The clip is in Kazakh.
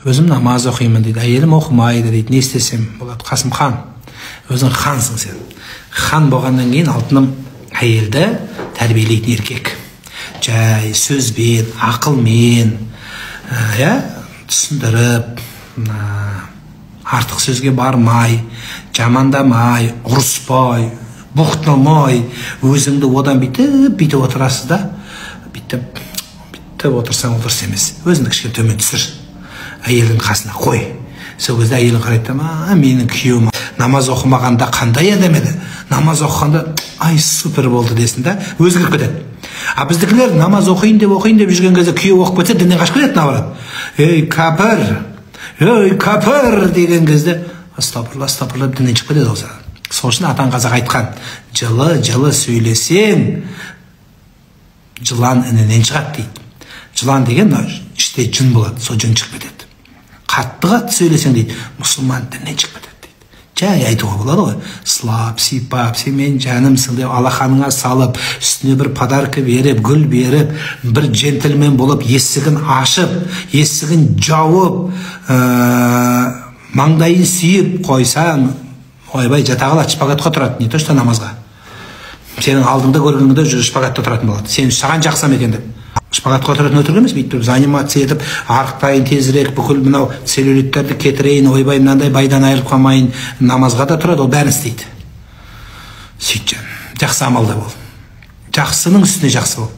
Өзім намаз оқимын дейді, әйелім оқымайды дейді, не істесем болады? Қасымхан, өзің хансың сен. Хан болғаннан кейін, алтыным, әйелді тәрбиелейтін еркек. Жай сөзбен, ақылмен, иә, түсіндіріп, артық сөзге бармай, жамандамай, ұрыспай, боқтамай, өзіңді одан бүйтіп бүйтіп отырасыз да, бүйтіп бүйтіп отырсаң, ол дұрыс емес. Өзіңді кішкене төмен түсір, әйелдің қасына қой. Сол кезде әйелің қарайды да: «Менің күйеуім намаз оқымағанда қандай адам еді, намаз оқығанда ай супер болды», — десін да, өзгеріп кетеді. А біздікілер намаз оқиын деп, оқиын деп жүрген кезде күйеуі оқып кетсе, діннен қашып кетеді. Наоборот, «Ей, кәпір, ей, кәпір» деген кезде, астапыралла, астапыралла, діннен шығып кетеді ол. Сол үшін атаң қазақ айтқан: «Жылы жылы сөйлесең, жылан інінен шығады», — дейді. Жылан деген мына іште жын болады, сол жын шығып кетеді. Қатты қатты сөйлесең, дейді, мұсылман діннен шығып кетеді дейді. Жай айтуға болады ғой, сылап сипап, «Сен менің жанымсың» деп, алақаныңа салып, үстіне бір подарка беріп, гүл беріп, бір джентльмен болып, есігін ашып, есігін жауып, маңдайын сүйіп қойсаң, ойбай, жата қалады, шпагатқа тұрады, не то что намазға. Сенің алдыңда көргенде уже шпагатта тұратын болады, сен саған жақсам екен деп. Шпагатқа отыратын өтірік емес, бүйтіп тұрып заниматься етіп, арықтайын тезірек, бүкіл мынау целлюлиттерді кетірейін, ойбай, мынандай байдан айырылып қалмайын, намазға да тұрады, ол бәрін істейді. Сөйт, жаным, жақсы амалда бол, жақсының үстіне жақсы бол.